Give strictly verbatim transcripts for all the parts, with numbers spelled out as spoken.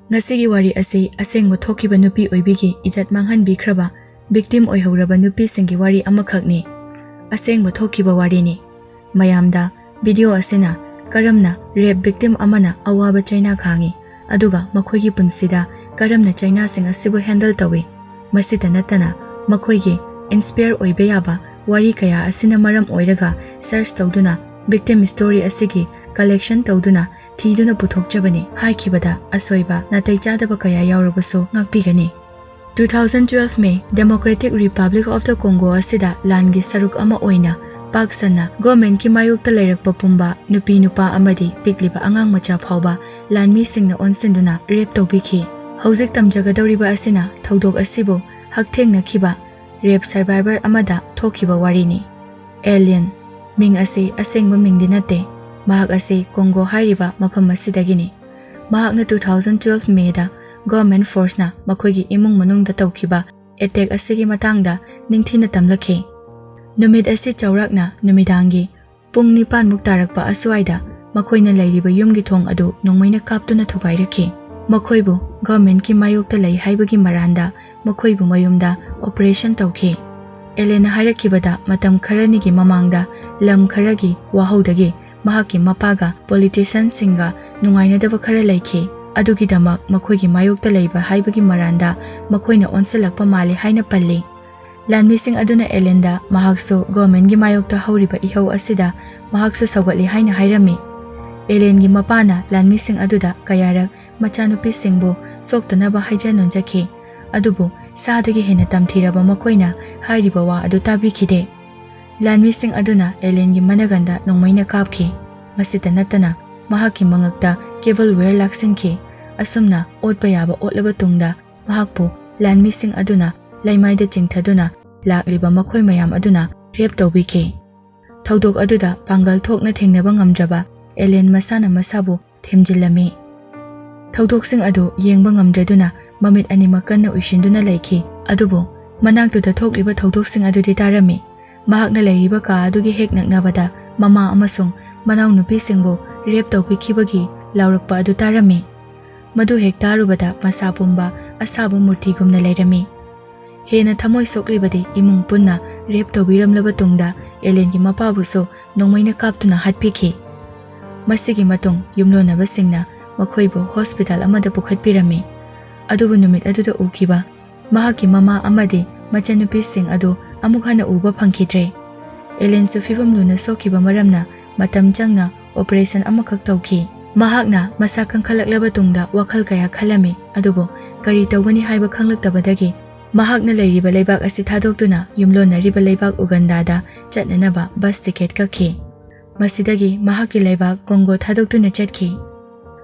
ꯉꯁꯤꯒꯤ ꯋꯥꯔꯤ ꯑꯁꯤ ꯑꯁꯦꯡꯕ ꯊꯣꯛꯈꯤꯕ ꯅꯨꯄꯤ ꯑꯣꯏꯕꯤꯒꯤ ꯏꯖꯠ ꯃꯥꯡꯍꯟꯕꯤꯈ꯭ꯔꯕ victim ꯑꯣꯏꯍꯧꯔꯕ ꯅꯨꯄꯤꯁꯤꯡꯒꯤ ꯋꯥꯔꯤ ꯑꯃꯈꯛꯅꯤ꯫ ꯑꯁꯦꯡꯕ ꯊꯣꯛꯈꯤꯕ ꯋꯥꯔꯤꯅꯤ꯫ ꯃꯌꯥꯝꯗ video ꯑꯁꯤꯅ ꯀꯔꯝꯅ rape victim ꯑꯃꯅ ꯑꯋꯥꯕ ꯆꯩꯅꯥ ꯈꯥꯡꯉꯤ, ꯑꯗꯨꯒ ꯃꯈꯣꯏꯒꯤ ꯄꯨꯟꯁꯤꯗ ꯀꯔꯝꯅ ꯆꯩꯅꯥꯁꯤꯡ ꯑꯁꯤꯕꯨ handle ꯇꯧꯏ, ꯃꯁꯤꯇ ꯅꯠꯇꯅ ꯃꯈꯣꯏꯒꯤ inspire ꯑꯣꯏꯕ ꯌꯥꯕ ꯋꯥꯔꯤ ꯀꯌꯥ ꯑꯁꯤꯅ ꯃꯔꯝ ꯑꯣꯏꯔꯒ search ꯇꯧꯗꯨꯅ victim story ꯑꯁꯤꯒꯤ collection ꯇꯧꯗꯨꯅ ꯊꯤꯗꯨꯅ ꯄꯨꯊꯣꯛꯆꯕꯅꯤ꯫ ꯍꯥꯏꯈꯤꯕꯗ ꯑꯁꯣꯏꯕ, ꯅꯥꯇꯩ ꯆꯥꯗꯕ ꯀꯌꯥ ꯌꯥꯎꯔꯕꯁꯨ ꯉꯥꯛꯄꯤꯒꯅꯤ꯫ Two thousand twelve May, Democratic Republic of the Congo ꯑꯁꯤꯗ ꯂꯥꯟꯒꯤ ꯁꯔꯨꯛ ꯑꯃ ꯑꯣꯏꯅ ꯄꯥꯛ ꯁꯟꯅ governmentꯀꯤ ꯃꯥꯌꯣꯛꯇ ꯂꯩꯔꯛꯄ ꯄꯨꯝꯕ, ꯅꯨꯄꯤ ꯅꯨꯄꯥ ꯑꯃꯗꯤ ꯄꯤꯛꯂꯤꯕ ꯑꯉꯥꯡ ꯃꯆꯥ ꯐꯥꯎꯕ ꯂꯥꯟꯃꯤꯁꯤꯡꯅ ꯑꯣꯟꯁꯤꯟꯗꯨꯅ rape ꯇꯧꯕꯤꯈꯤ꯫ ꯍꯧꯖꯤꯛ ꯇꯝꯖꯒꯗꯧꯔꯤꯕ ꯑꯁꯤꯅ ꯊꯧꯗꯣꯛ ꯑꯁꯤꯕꯨ ꯍꯛꯊꯦꯡꯅꯈꯤꯕ rape survivor ꯑꯃꯗ ꯊꯣꯛꯈꯤꯕ ꯋꯥꯔꯤꯅꯤ꯫ Alien, ꯃꯤꯡ ꯑꯁꯤ ꯑꯁꯦꯡꯕ ꯃꯤꯡꯗꯤ ꯅꯠꯇꯦ꯫ ꯃꯍꯥꯛ ꯑꯁꯤ ꯀꯣꯡꯒꯣ ꯍꯥꯏꯔꯤꯕ ꯃꯐꯝ ꯑꯁꯤꯗꯒꯤꯅꯤ꯫ ꯃꯍꯥꯛꯅ two thousand twelve Mayꯗ government forceꯅ ꯃꯈꯣꯏꯒꯤ ꯏꯃꯨꯡ ꯃꯅꯨꯡꯗ ꯇꯧꯈꯤꯕ attack ꯑꯁꯤꯒꯤ ꯃꯇꯥꯡꯗ ꯅꯤꯡꯊꯤꯅ ꯇꯝꯂꯛꯈꯤ꯫ ꯅꯨꯃꯤꯠ ꯑꯁꯤ ꯆꯥꯎꯔꯥꯛꯅ ꯅꯨꯃꯤꯗꯥꯡꯒꯤ ꯄꯨꯡ ꯅꯤꯄꯥꯟꯃꯨꯛ ꯇꯥꯔꯛꯄ ꯑꯁ꯭ꯋꯥꯏꯗ ꯃꯈꯣꯏꯅ ꯂꯩꯔꯤꯕ ꯌꯨꯝꯒꯤ ꯊꯣꯡ ꯑꯗꯨ ꯅꯣꯡꯃꯩꯅ ꯀꯥꯞꯇꯨꯅ ꯊꯨꯒꯥꯏꯔꯛꯈꯤ꯫ ꯃꯈꯣꯏꯕꯨ governmentꯀꯤ ꯃꯥꯌꯣꯛꯇ ꯂꯩ ꯍꯥꯏꯕꯒꯤ ꯃꯔꯥꯟꯗ ꯃꯈꯣꯏꯕꯨ ꯃꯌꯨꯝꯗ operation ꯇꯧꯈꯤ꯫ Allenꯅ ꯍꯥꯏꯔꯛꯈꯤꯕꯗ, ꯃꯇꯝ ꯈꯔꯅꯤꯒꯤ ꯃꯃꯥꯡꯗ ꯂꯝ ꯈꯔꯒꯤ ꯋꯥꯍꯧꯗꯒꯤ ꯃꯍꯥꯛꯀꯤ ꯃꯄꯥꯒ politicianꯁꯤꯡꯒ ꯅꯨꯡꯉꯥꯏꯅꯗꯕ ꯈꯔ ꯂꯩꯈꯤ꯫ ꯑꯗꯨꯒꯤꯗꯃꯛ ꯃꯈꯣꯏꯒꯤ ꯃꯥꯌꯣꯛꯇ ꯂꯩꯕ ꯍꯥꯏꯕꯒꯤ ꯃꯔꯥꯟꯗ ꯃꯈꯣꯏꯅ ꯑꯣꯟꯁꯤꯜꯂꯛꯄ ꯃꯥꯜꯂꯤ ꯍꯥꯏꯅ ꯄꯜꯂꯤ꯫ ꯂꯥꯟꯃꯤꯁꯤꯡ ꯑꯗꯨꯅ Allenꯗ ꯃꯍꯥꯛꯁꯨ governmentꯀꯤ ꯃꯥꯌꯣꯛꯇ ꯍꯧꯔꯤꯕ ꯏꯍꯧ ꯑꯁꯤꯗ ꯃꯍꯥꯛꯁꯨ ꯁꯧꯒꯠꯂꯤ ꯍꯥꯏꯅ ꯍꯥꯏꯔꯝꯃꯤ꯫ Allenꯒꯤ ꯃꯄꯥꯅ ꯂꯥꯟꯃꯤꯁꯤꯡ ꯑꯗꯨꯗ ꯀꯌꯥꯔꯛ ꯃꯆꯥꯅꯨꯄꯤꯁꯤꯡꯕꯨ ꯁꯣꯛꯇꯅꯕ ꯍꯥꯏꯖ ꯅꯣꯟꯖꯈꯤ꯫ ꯑꯗꯨꯕꯨ ꯁꯥꯗꯒꯤ ꯍꯦꯟꯅ ꯇꯝꯊꯤꯔꯕ ꯃꯈꯣꯏꯅ ꯍꯥꯏꯔꯤꯕ ꯋꯥ ꯑꯗꯨ ꯇꯥꯕꯤꯈꯤꯗꯦ꯫ ꯂꯥꯟꯃꯤꯁꯤꯡ ꯑꯗꯨꯅ Allenꯒꯤ ꯃꯅꯒꯟꯗ ꯅꯣꯡꯃꯩꯅ ꯀꯥꯞꯈꯤ꯫ ꯃꯁꯤꯇ ꯅꯠꯇꯅ ꯃꯍꯥꯛꯀꯤ ꯃꯉꯛꯇ cable wire ꯂꯥꯛꯁꯤꯟꯈꯤ꯫ ꯑꯁꯨꯝꯅ ꯑꯣꯠꯄ ꯌꯥꯕ ꯑꯣꯠꯂꯕ ꯇꯨꯡꯗ ꯃꯍꯥꯛꯄꯨ ꯂꯥꯟꯃꯤꯁꯤꯡ ꯑꯗꯨꯅ ꯂꯩꯃꯥꯏꯗ ꯆꯤꯡꯊꯗꯨꯅ ꯂꯥꯛꯂꯤꯕ ꯃꯈꯣꯏ ꯃꯌꯥꯝ ꯑꯗꯨꯅ rape ꯇꯧꯕꯤꯈꯤ꯫ ꯊꯧꯗꯣꯛ ꯑꯗꯨꯗ ꯄꯥꯡꯒꯜ ꯊꯣꯛꯅ ꯊꯦꯡꯅꯕ ꯉꯝꯗ꯭ꯔꯕ Allen ꯃꯁꯥꯅ ꯃꯁꯥꯕꯨ ꯊꯦꯝꯖꯤꯜꯂꯝꯃꯤ꯫ ꯊꯧꯗꯣꯛꯁꯤꯡ ꯑꯗꯨ ꯌꯦꯡꯕ ꯉꯝꯗ꯭ꯔꯗꯨꯅ ꯃꯃꯤꯠ ꯑꯅꯤꯃꯛ ꯀꯟꯅ ꯎꯏꯁꯤꯟꯗꯨꯅ ꯂꯩꯈꯤ꯫ ꯑꯗꯨꯕꯨ ꯃꯅꯥꯛꯇꯨꯗ ꯊꯣꯛꯂꯤꯕ ꯊꯧꯗꯣꯛꯁꯤꯡ ꯑꯗꯨꯗꯤ ꯇꯥꯔꯝꯃꯤ꯫ ꯃꯍꯥꯛꯅ ꯂꯩꯔꯤꯕ ꯀꯥ ꯑꯗꯨꯒꯤ ꯍꯦꯛ ꯅꯛꯅꯕꯗ ꯃꯃꯥ ꯑꯃꯁꯨꯡ ꯃꯅꯥꯎꯅꯨꯄꯤꯁꯤꯡꯕꯨ rape ꯇꯧꯕꯤꯈꯤꯕꯒꯤ ꯂꯥꯎꯔꯛꯄ ꯑꯗꯨ ꯇꯥꯔꯝꯃꯤ꯫ ꯃꯗꯨ ꯍꯦꯛ ꯇꯥꯔꯨꯕꯗ ꯃꯁꯥ ꯄꯨꯝꯕ ꯑꯁꯥꯕ ꯃꯨꯔꯇꯤꯒꯨꯝꯅ ꯂꯩꯔꯝꯃꯤ꯫ ꯍꯦꯟꯅ ꯊꯃꯣꯏ ꯁꯣꯛꯂꯤꯕꯗꯤ ꯏꯃꯨꯡ ꯄꯨꯟꯅ rape ꯇꯧꯕꯤꯔꯝꯂꯕ ꯇꯨꯡꯗ ꯑꯦꯂꯦꯟꯒꯤ ꯃꯄꯥꯕꯨꯁꯨ ꯅꯣꯡꯃꯩꯅ ꯀꯥꯞꯇꯨꯅ ꯍꯥꯠꯄꯤꯈꯤ꯫ ꯃꯁꯤꯒꯤ ꯃꯇꯨꯡ ꯌꯨꯝꯂꯣꯟꯅꯕꯁꯤꯡꯅ ꯃꯈꯣꯏꯕꯨ ꯍꯣꯁꯄꯤꯇꯥꯜ ꯑꯃꯗ ꯄꯨꯈꯠꯄꯤꯔꯝꯃꯤ꯫ ꯑꯗꯨꯕꯨ ꯅꯨꯃꯤꯠ ꯑꯗꯨꯗ ꯎꯈꯤꯕ ꯃꯍꯥꯛꯀꯤ ꯃꯃꯥ ꯑꯃꯗꯤ ꯃꯆꯟꯅꯨꯄꯤꯁꯤꯡ ꯑꯗꯨ ꯑꯃꯨꯛ ꯍꯟꯅ ꯎꯕ ꯐꯪꯈꯤꯗ꯭ꯔꯦ꯫ ꯑꯦꯂꯦꯟꯁꯨ ꯐꯤꯚꯝ ꯂꯨꯅ ꯁꯣꯛꯈꯤꯕ ꯃꯔꯝꯅ ꯃꯇꯝ ꯆꯪꯅ operation ꯑꯃꯈꯛ ꯇꯧꯈꯤ꯫ ꯃꯍꯥꯛꯅ ꯃꯁꯥ ꯀꯟꯈꯠꯂꯛꯂꯕ ꯇꯨꯡꯗ ꯋꯥꯈꯜ ꯀꯌꯥ ꯈꯜꯂꯝꯃꯤ, ꯑꯗꯨꯕꯨ ꯀꯔꯤ ꯇꯧꯒꯅꯤ ꯍꯥꯏꯕ ꯈꯪꯂꯛꯇꯕꯗꯒꯤ ꯃꯍꯥꯛꯅ ꯂꯩꯔꯤꯕ ꯂꯩꯕꯥꯛ ꯑꯁꯤ ꯊꯥꯗꯣꯛꯇꯨꯅ ꯌꯨꯝꯂꯣꯟꯅꯔꯤꯕ ꯂꯩꯕꯥꯛ ꯎꯒꯟꯗꯥꯗ ꯆꯠꯅꯅꯕ ꯕꯁ ꯇꯤꯀꯦꯠ ꯀꯛꯈꯤ꯫ ꯃꯁꯤꯗꯒꯤ ꯃꯍꯥꯛꯀꯤ ꯂꯩꯕꯥꯛ ꯀꯣꯡꯒꯣ ꯊꯥꯗꯣꯛꯇꯨꯅ ꯆꯠꯈꯤ꯫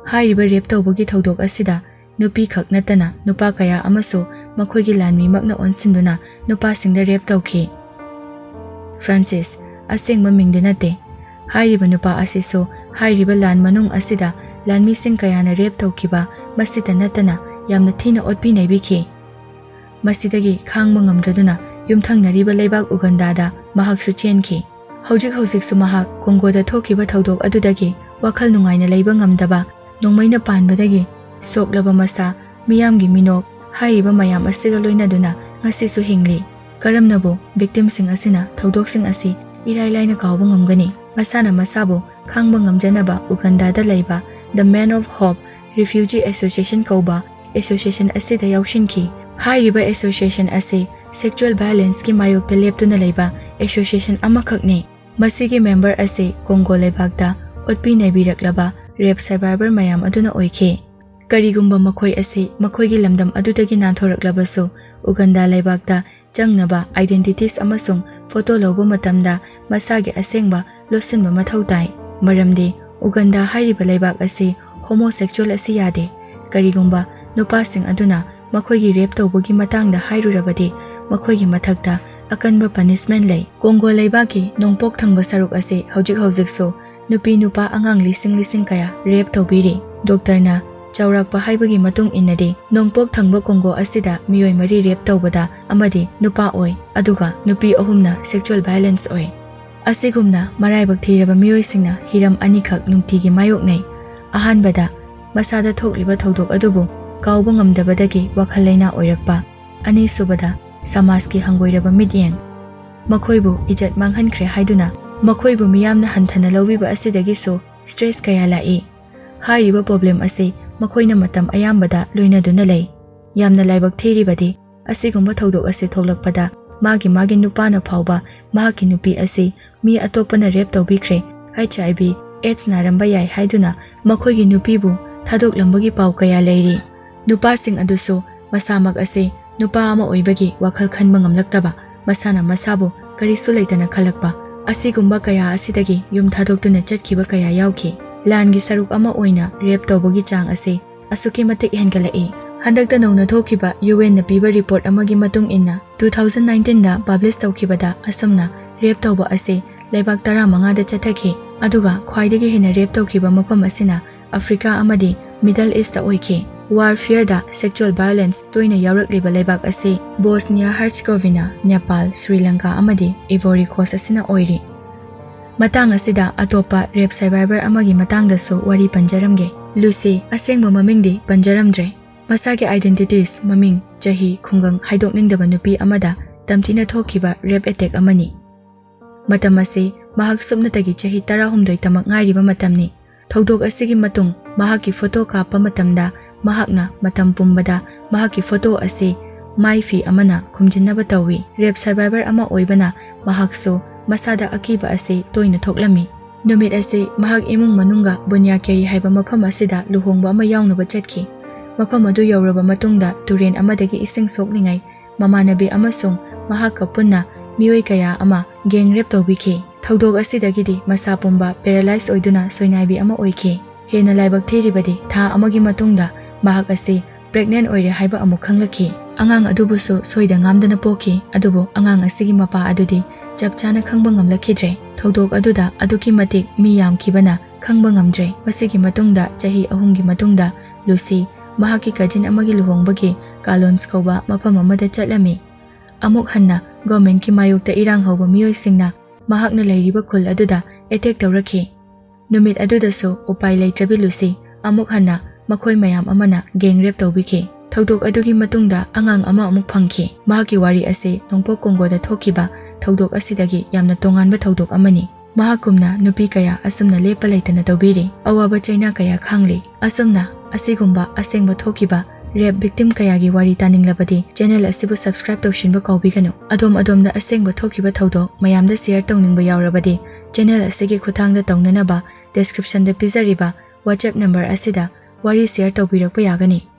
ꯍꯥꯏꯔꯤꯕ rape ꯇꯧꯕꯒꯤ ꯊꯧꯗꯣꯛ ꯑꯁꯤꯗ ꯅꯨꯄꯤꯈꯛ ꯅꯠꯇꯅ ꯅꯨꯄꯥ ꯀꯌꯥ ꯑꯃꯁꯨ ꯃꯈꯣꯏꯒꯤ ꯂꯥꯟꯃꯤꯃꯛꯅ ꯑꯣꯟꯁꯤꯟꯗꯨꯅ ꯅꯨꯄꯥꯁꯤꯡꯗ rape ꯇꯧꯈꯤ꯫ ꯐ꯭ꯔꯥꯟꯁꯤꯁ, ꯑꯁꯦꯡꯕ ꯃꯤꯡꯗꯤ ꯅꯠꯇꯦ꯫ ꯍꯥꯏꯔꯤꯕ ꯅꯨꯄꯥ ꯑꯁꯤꯁꯨ ꯍꯥꯏꯔꯤꯕ ꯂꯥꯟ ꯃꯅꯨꯡ ꯑꯁꯤꯗ ꯂꯥꯟꯃꯤꯁꯤꯡ ꯀꯌꯥꯅ rape ꯇꯧꯈꯤꯕ ꯃꯁꯤꯇ ꯅꯠꯇꯅ ꯌꯥꯝꯅ ꯊꯤꯅ ꯑꯣꯠꯄꯤ ꯅꯩꯕꯤꯈꯤ꯫ ꯃꯁꯤꯗꯒꯤ ꯈꯥꯡꯕ ꯉꯝꯗ꯭ꯔꯗꯨꯅ ꯌꯨꯝꯊꯪꯅꯔꯤꯕ ꯂꯩꯕꯥꯛ ꯎꯒꯟꯗꯥꯗ ꯃꯍꯥꯛꯁꯨ ꯆꯦꯟꯈꯤ꯫ ꯍꯧꯖꯤꯛ ꯍꯧꯖꯤꯛꯁꯨ ꯃꯍꯥꯛ ꯀꯣꯡꯒꯣꯗ ꯊꯣꯛꯈꯤꯕ ꯊꯧꯗꯣꯛ ꯑꯗꯨꯗꯒꯤ ꯋꯥꯈꯜ ꯅꯨꯡꯉꯥꯏꯅ ꯂꯩꯕ ꯉꯝꯗꯕ, ꯅꯣꯡꯃꯩꯅ ꯄꯥꯟꯕꯗꯒꯤ ꯁꯣꯛꯂꯕ ꯃꯁꯥ, ꯃꯤꯌꯥꯝꯒꯤ ꯃꯤꯅꯣꯛ, ꯍꯥꯏꯔꯤꯕ ꯃꯌꯥꯝ ꯑꯁꯤꯒ ꯂꯣꯏꯅꯗꯨꯅ ꯉꯁꯤꯁꯨ ꯍꯤꯡꯂꯤ꯫ ꯀꯔꯝꯅꯕꯨ victimꯁꯤꯡ ꯑꯁꯤꯅ ꯊꯧꯗꯣꯛꯁꯤꯡ ꯑꯁꯤ ꯏꯔꯥꯏ ꯂꯥꯏꯅ ꯀꯥꯎꯕ ꯉꯝꯒꯅꯤ? ꯃꯁꯥꯅ ꯃꯁꯥꯕꯨ ꯈꯥꯡꯕ ꯉꯝꯖꯅꯕ ꯎꯒꯟꯗꯥꯗ ꯂꯩꯕ The Man of Hope Refugee Association ꯀꯧꯕ association ꯑꯁꯤꯗ ꯌꯥꯎꯁꯤꯟꯈꯤ꯫ ꯍꯥꯏꯔꯤꯕ association ꯑꯁꯤ sexual violenceꯀꯤ ꯃꯥꯌꯣꯛꯇ ꯂꯦꯞꯇꯨꯅ ꯂꯩꯕ association ꯑꯃꯈꯛꯅꯤ꯫ ꯃꯁꯤꯒꯤ member ꯑꯁꯤ ꯀꯣꯡꯒꯣ ꯂꯩꯕꯥꯛꯇ ꯑꯣꯠꯄꯤ ꯅꯩꯕꯤꯔꯛꯂꯕ rape survivor ꯃꯌꯥꯝ ꯑꯗꯨꯅ ꯑꯣꯏꯈꯤ꯫ ꯀꯔꯤꯒꯨꯝꯕ ꯃꯈꯣꯏ ꯑꯁꯤ ꯃꯈꯣꯏꯒꯤ ꯂꯝꯗꯝ ꯑꯗꯨꯗꯒꯤ ꯅꯥꯟꯊꯣꯔꯛꯂꯕꯁꯨ, ꯎꯒꯟꯗꯥ ꯂꯩꯕꯥꯛꯇ ꯆꯪꯅꯕ identities ꯑꯃꯁꯨꯡ photo ꯂꯧꯕ ꯃꯇꯝꯗ ꯃꯁꯥꯒꯤ ꯑꯁꯦꯡꯕ ꯂꯣꯠꯁꯤꯟꯕ ꯃꯊꯧ ꯇꯥꯏ꯫ ꯃꯔꯝꯗꯤ ꯎꯒꯟꯗꯥ ꯍꯥꯏꯔꯤꯕ ꯂꯩꯕꯥꯛ ꯑꯁꯤ homosexual ꯑꯁꯤ ꯌꯥꯗꯦ꯫ ꯀꯔꯤꯒꯨꯝꯕ ꯅꯨꯄꯥꯁꯤꯡ ꯑꯗꯨꯅ ꯃꯈꯣꯏꯒꯤ rape ꯇꯧꯕꯒꯤ ꯃꯇꯥꯡꯗ ꯍꯥꯏꯔꯨꯔꯕꯗꯤ, ꯃꯈꯣꯏꯒꯤ ꯃꯊꯛꯇ ꯑꯀꯟꯕ punishment ꯂꯩ꯫ ꯀꯣꯡꯒꯣ ꯂꯩꯕꯥꯛꯀꯤ ꯅꯣꯡꯄꯣꯛ ꯊꯪꯕ ꯁꯔꯨꯛ ꯑꯁꯤ ꯍꯧꯖꯤꯛ ꯍꯧꯖꯤꯛꯁꯨ ꯅꯨꯄꯤ ꯅꯨꯄꯥ ꯑꯉꯥꯡ ꯂꯤꯁꯤꯡ ꯂꯤꯁꯤꯡ ꯀꯌꯥ rape ꯇꯧꯕꯤꯔꯤ꯫ ꯗꯣꯛꯇꯔꯅ ꯆꯥꯎꯔꯥꯛꯄ ꯍꯥꯏꯕꯒꯤ ꯃꯇꯨꯡ ꯏꯟꯅꯗꯤ, ꯅꯣꯡꯄꯣꯛ ꯊꯪꯕ ꯀꯣꯡꯒꯣ ꯑꯁꯤꯗ ꯃꯤꯑꯣꯏ ꯃꯔꯤ rape ꯇꯧꯕꯗ ꯑꯃꯗꯤ ꯅꯨꯄꯥ ꯑꯣꯏ, ꯑꯗꯨꯒ ꯅꯨꯄꯤ ꯑꯍꯨꯝꯅ sexual violence ꯑꯣꯏ꯫ ꯑꯁꯤꯒꯨꯝꯅ ꯃꯔꯥꯏꯕꯛ ꯊꯤꯔꯕ ꯃꯤꯑꯣꯏꯁꯤꯡꯅ ꯍꯤꯔꯝ ꯑꯅꯤꯈꯛ ꯅꯨꯡꯇꯤꯒꯤ ꯃꯥꯌꯣꯛꯅꯩ꯫ ꯑꯍꯥꯟꯕꯗ, ꯃꯁꯥꯗ ꯊꯣꯛꯂꯤꯕ ꯊꯧꯗꯣꯛ ꯑꯗꯨꯕꯨ ꯀꯥꯎꯕ ꯉꯝꯗꯕꯗꯒꯤ ꯋꯥꯈꯜ ꯂꯩꯅꯥ ꯑꯣꯏꯔꯛꯄ꯫ ꯑꯅꯤꯁꯨꯕꯗ, ꯁꯃꯥꯖꯀꯤ ꯍꯪꯒꯣꯏꯔꯕ ꯃꯤꯠꯌꯦꯡ꯫ ꯃꯈꯣꯏꯕꯨ ꯏꯖꯠ ꯃꯥꯡꯍꯟꯈ꯭ꯔꯦ ꯍꯥꯏꯗꯨꯅ ꯃꯈꯣꯏꯕꯨ ꯃꯤꯌꯥꯝꯅ ꯍꯟꯊꯅ ꯂꯧꯕꯤꯕ ꯑꯁꯤꯗꯒꯤꯁꯨ ꯁ꯭ꯇ꯭ꯔꯦꯁ ꯀꯌꯥ ꯂꯥꯛꯏ꯫ ꯍꯥꯏꯔꯤꯕ ꯄ꯭ꯔꯣꯕ꯭ꯂꯦꯝ ꯑꯁꯤ ꯃꯈꯣꯏꯅ ꯃꯇꯝ ꯑꯌꯥꯝꯕꯗ ꯂꯣꯏꯅꯗꯨꯅ ꯂꯩ꯫ ꯌꯥꯝꯅ ꯂꯥꯏꯕꯛ ꯊꯤꯔꯤꯕꯗꯤ, ꯑꯁꯤꯒꯨꯝꯕ ꯊꯧꯗꯣꯛ ꯑꯁꯤ ꯊꯣꯛꯂꯛꯄꯗ ꯃꯥꯒꯤ ꯃꯥꯒꯤ ꯅꯨꯄꯥꯅ ꯐꯥꯎꯕ ꯃꯍꯥꯛꯀꯤ ꯅꯨꯄꯤ ꯑꯁꯤ ꯃꯤ ꯑꯇꯣꯞꯄꯅ ꯔꯦꯞ ꯇꯧꯕꯤꯈ꯭ꯔꯦ, ꯑꯩꯆ ꯑꯥꯏ ꯚꯤ ꯑꯦꯗꯁ ꯅꯥꯔꯝꯕ ꯌꯥꯏ ꯍꯥꯏꯗꯨꯅ ꯃꯈꯣꯏꯒꯤ ꯅꯨꯄꯤꯕꯨ ꯊꯥꯗꯣꯛꯂꯝꯕꯒꯤ ꯄꯥꯎ ꯀꯌꯥ ꯂꯩꯔꯤ꯫ ꯅꯨꯄꯥꯁꯤꯡ ꯑꯗꯨꯁꯨ ꯃꯁꯥꯃꯛ ꯑꯁꯤ ꯅꯨꯄꯥ ꯑꯃ ꯑꯣꯏꯕꯒꯤ ꯋꯥꯈꯜ ꯈꯟꯕ ꯉꯝꯂꯛꯇꯕ, ꯃꯁꯥꯅ ꯃꯁꯥꯕꯨ ꯀꯔꯤꯁꯨ ꯂꯩꯇꯅ ꯈꯜꯂꯛꯄ, ꯑꯁꯤꯒꯨꯝꯕ ꯀꯌꯥ ꯑꯁꯤꯗꯒꯤ ꯌꯨꯝ ꯊꯥꯗꯣꯛꯇꯨꯅ ꯆꯠꯈꯤꯕ ꯀꯌꯥ ꯌꯥꯎꯈꯤ꯫ ꯂꯥꯟꯒꯤ ꯁꯔꯨꯛ ꯑꯃ ꯑꯣꯏꯅ ꯔꯦꯞ ꯇꯧꯕꯒꯤ ꯆꯥꯡ ꯑꯁꯤ ꯑꯁꯨꯛꯀꯤ ꯃꯇꯤꯛ ꯍꯦꯟꯒꯠꯂꯛꯏ꯫ ꯍꯟꯗꯛꯇ ꯅꯧꯅ ꯊꯣꯛꯈꯤꯕ ꯌꯨ ꯑꯦꯟꯅ ꯄꯤꯕ ꯔꯤꯄꯣꯔꯠ ꯑꯃꯒꯤ ꯃꯇꯨꯡ ꯏꯟꯅ, ꯇꯨ ꯊꯥꯎꯖꯟ ꯅꯥꯏꯟꯇꯤꯟꯗ ꯄꯕ꯭ꯂꯤꯁ ꯇꯧꯈꯤꯕꯗ ꯑꯁꯨꯝꯅ ꯔꯦꯞ ꯇꯧꯕ ꯑꯁꯤ ꯂꯩꯕꯥꯛ ꯇꯔꯥꯃꯉꯥꯗ ꯆꯠꯊꯈꯤ, ꯑꯗꯨꯒ ꯈ꯭ꯋꯥꯏꯗꯒꯤ ꯍꯦꯟꯅ ꯔꯦꯞ ꯇꯧꯈꯤꯕ ꯃꯐꯝ ꯑꯁꯤꯅ ꯑꯐ꯭ꯔꯤꯀꯥ ꯑꯃꯗꯤ ꯃꯤꯗꯜ ꯏꯁꯇ ꯑꯣꯏꯈꯤ꯫ ꯋꯥꯔꯐꯤꯌꯔꯗ ꯁꯦꯛꯆꯨꯑꯦꯜ ꯚꯥꯏꯑꯣꯂꯦꯟꯁ ꯇꯣꯏꯅ ꯌꯥꯎꯔꯛꯂꯤꯕ ꯂꯩꯕꯥꯛ ꯑꯁꯤ ꯕꯣꯁꯅꯤꯌꯥ ꯍꯔꯆꯒꯣꯚꯤꯅꯥ, ꯅꯦꯄꯥꯜ, ꯁ꯭ꯔꯤ ꯂꯪꯀꯥ ꯑꯃꯗꯤ ꯑꯦꯚꯣꯔꯤ ꯀꯣꯁ ꯑꯁꯤꯅ ꯑꯣꯏꯔꯤ꯫ ꯃꯇꯥꯡ ꯑꯁꯤꯗ ꯑꯇꯣꯞꯄ ꯔꯦꯞ ꯁꯔꯚꯥꯏꯚꯔ ꯑꯃꯒꯤ ꯃꯇꯥꯡꯗꯁꯨ ꯋꯥꯔꯤ ꯄꯟꯖꯔꯝꯒꯦ꯫ ꯂꯨꯁꯤ, ꯑꯁꯦꯡꯕ ꯃꯃꯤꯡꯗꯤ ꯄꯟꯖꯔꯝꯗ꯭ꯔꯦ꯫ ꯃꯁꯥꯒꯤ ꯑꯥꯏꯗꯦꯟꯇꯤꯇꯤꯁ, ꯃꯃꯤꯡ, ꯆꯍꯤ, ꯈꯨꯡꯒꯪ ꯍꯥꯏꯗꯣꯛꯅꯤꯡꯗꯕ ꯅꯨꯄꯤ ꯑꯃꯗ ꯇꯝꯊꯤꯅ ꯊꯣꯛꯈꯤꯕ ꯔꯦꯞ ꯑꯦꯇꯦꯛ ꯑꯃꯅꯤ꯫ ꯃꯇꯝ ꯑꯁꯤ ꯃꯍꯥꯛ ꯁꯨꯞꯅꯇꯒꯤ ꯆꯍꯤ ꯇꯔꯥꯍꯨꯝꯗꯣꯏ ꯇꯃꯛ ꯉꯥꯏꯔꯤꯕ ꯃꯇꯝꯅꯤ꯫ ꯊꯧꯗꯣꯛ ꯑꯁꯤꯒꯤ ꯃꯇꯨꯡ ꯃꯍꯥꯛꯀꯤ ꯐꯣꯇꯣ ꯀꯥꯞꯄ ꯃꯇꯝꯗ ꯃꯍꯥꯛꯅ ꯃꯇꯝ ꯄꯨꯝꯕꯗ ꯃꯍꯥꯛꯀꯤ ꯐꯣꯇꯣ ꯑꯁꯤ ꯃꯥꯏ ꯐꯤ ꯑꯃꯅ ꯈꯨꯝꯖꯤꯟꯅꯕ ꯇꯧꯏ꯫ ꯔꯦꯞ ꯁꯔꯚꯥꯏꯚꯔ ꯑꯃ ꯑꯣꯏꯕꯅ ꯃꯍꯥꯛꯁꯨ ꯃꯁꯥꯗ ꯑꯀꯤꯕ ꯑꯁꯤ ꯇꯣꯏꯅ ꯊꯣꯛꯂꯝꯃꯤ꯫ ꯅꯨꯃꯤꯠ ꯑꯁꯤ ꯃꯍꯥꯛ ꯏꯃꯨꯡ ꯃꯅꯨꯡꯒ ꯕꯨꯟꯌꯥꯀꯦꯔꯤ ꯍꯥꯏꯕ ꯃꯐꯝ ꯑꯁꯤꯗ ꯂꯨꯍꯣꯡꯕ ꯑꯃ ꯌꯥꯎꯅꯕ ꯆꯠꯈꯤ꯫ ꯃꯐꯝ ꯑꯗꯨ ꯌꯧꯔꯕ ꯃꯇꯨꯡꯗ ꯇꯨꯔꯦꯟ ꯑꯃꯗꯒꯤ ꯏꯁꯤꯡ ꯁꯣꯛꯂꯤꯉꯩ ꯃꯃꯥꯟꯅꯕꯤ ꯑꯃꯁꯨꯡ ꯃꯍꯥꯛꯀ ꯄꯨꯟꯅ ꯃꯤꯑꯣꯏ ꯀꯌꯥ ꯑꯃ ꯒꯦꯡ ꯔꯦꯞ ꯇꯧꯕꯤꯈꯤ꯫ ꯊꯧꯗꯣꯛ ꯑꯁꯤꯗꯒꯤꯗꯤ ꯃꯁꯥ ꯄꯨꯝꯕ ꯄꯦꯔꯥꯂꯥꯏꯖ ꯑꯣꯏꯗꯨꯅ ꯁꯣꯏꯅꯥꯏꯕꯤ ꯑꯃ ꯑꯣꯏꯈꯤ꯫ ꯍꯦꯟꯅ ꯂꯥꯏꯕꯛ ꯊꯤꯔꯤꯕꯗꯤ, ꯊꯥ ꯑꯃꯒꯤ ꯃꯇꯨꯡꯗ ꯃꯍꯥꯛ ꯑꯁꯤ ꯄ꯭ꯔꯦꯒꯅꯦꯟ ꯑꯣꯏꯔꯦ ꯍꯥꯏꯕ ꯑꯃꯨꯛ ꯈꯪꯂꯛꯈꯤ꯫ ꯑꯉꯥꯡ ꯑꯗꯨꯕꯨꯁꯨ ꯁꯣꯏꯗ ꯉꯥꯝꯗꯅ ꯄꯣꯛꯈꯤ, ꯑꯗꯨꯕꯨ ꯑꯉꯥꯡ ꯑꯁꯤꯒꯤ ꯃꯄꯥ ꯑꯗꯨꯗꯤ ꯆꯞ ꯆꯥꯅ ꯈꯪꯕ ꯉꯝꯂꯛꯈꯤꯗ꯭ꯔꯦ꯫ ꯊꯧꯗꯣꯛ ꯑꯗꯨꯗ ꯑꯗꯨꯛꯀꯤ ꯃꯇꯤꯛ ꯃꯤ ꯌꯥꯝꯈꯤꯕꯅ ꯈꯪꯕ ꯉꯝꯗ꯭ꯔꯦ꯫ ꯃꯁꯤꯒꯤ ꯃꯇꯨꯡꯗ ꯆꯍꯤ ꯑꯍꯨꯝꯒꯤ ꯃꯇꯨꯡꯗ ꯂꯨꯁꯤ ꯃꯍꯥꯛꯀꯤ ꯀꯖꯤꯟ ꯑꯃꯒꯤ ꯂꯨꯍꯣꯡꯕꯒꯤ ꯀꯥꯂꯣꯟꯁ ꯀꯧꯕ ꯃꯐꯝ ꯑꯃꯗ ꯆꯠꯂꯝꯃꯤ꯫ ꯑꯃꯨꯛ ꯍꯟꯅ ꯒꯣꯔꯃꯦꯟꯠꯀꯤ ꯃꯥꯌꯣꯛꯇ ꯏꯔꯥꯡ ꯍꯧꯕ ꯃꯤꯑꯣꯏꯁꯤꯡꯅ ꯃꯍꯥꯛꯅ ꯂꯩꯔꯤꯕ ꯈꯨꯜ ꯑꯗꯨꯗ ꯑꯦꯇꯦꯛ ꯇꯧꯔꯛꯈꯤ꯫ ꯅꯨꯃꯤꯠ ꯑꯗꯨꯗꯁꯨ ꯎꯄꯥꯏ ꯂꯩꯇ꯭ꯔꯕꯤ ꯂꯨꯁꯤ ꯑꯃꯨꯛ ꯍꯟꯅ ꯃꯈꯣꯏ ꯃꯌꯥꯝ ꯑꯃꯅ gang rape ꯇꯧꯕꯤꯈꯤ꯫ ꯊꯧꯗꯣꯛ ꯑꯗꯨꯒꯤ ꯃꯇꯨꯡꯗ ꯑꯉꯥꯡ ꯑꯃ ꯑꯃꯨꯛ ꯐꯪꯈꯤ꯫ ꯃꯍꯥꯛꯀꯤ ꯋꯥꯔꯤ ꯑꯁꯤ ꯅꯣꯡꯄꯣꯛ ꯀꯣꯡꯒꯣꯗ ꯊꯣꯛꯈꯤꯕ ꯊꯧꯗꯣꯛ ꯑꯁꯤꯗꯒꯤ ꯌꯥꯝꯅ ꯇꯣꯉꯥꯟꯕ ꯊꯧꯗꯣꯛ ꯑꯃꯅꯤ꯫ ꯃꯍꯥꯛꯀꯨꯝꯅ ꯅꯨꯄꯤ ꯀꯌꯥ ꯑꯁꯨꯝꯅ ꯂꯦꯞꯄ ꯂꯩꯇꯅ ꯇꯧꯕꯤꯔꯤ꯫ ꯑꯋꯥꯕ ꯆꯩꯅꯥ ꯀꯌꯥ ꯈꯥꯡꯂꯤ꯫ ꯑꯁꯨꯝꯅ ꯑꯁꯤꯒꯨꯝꯕ ꯑꯁꯦꯡꯕ ꯊꯣꯛꯈꯤꯕ rape victim ꯀꯌꯥꯒꯤ ꯋꯥꯔꯤ ꯇꯥꯅꯤꯡꯂꯕꯗꯤ channel ꯑꯁꯤꯕꯨ subscribe ꯇꯧꯁꯤꯟꯕ ꯀꯥꯎꯕꯤꯒꯅꯨ꯫ ꯑꯗꯣꯝ ꯑꯗꯣꯝꯗ ꯑꯁꯦꯡꯕ ꯊꯣꯛꯈꯤꯕ ꯊꯧꯗꯣꯛ ꯃꯌꯥꯝꯗ share ꯇꯧꯅꯤꯡꯕ ꯌꯥꯎꯔꯕꯗꯤ channel ꯑꯁꯤꯒꯤ ꯈꯨꯠꯊꯥꯡꯗ ꯇꯧꯅꯅꯕ description ꯗ ꯄꯤꯖꯔꯤꯕ WhatsApp number ꯑꯁꯤꯗ ꯋꯥꯔꯤ share ꯇꯧꯕꯤꯔꯛꯄ ꯌꯥꯒꯅꯤ꯫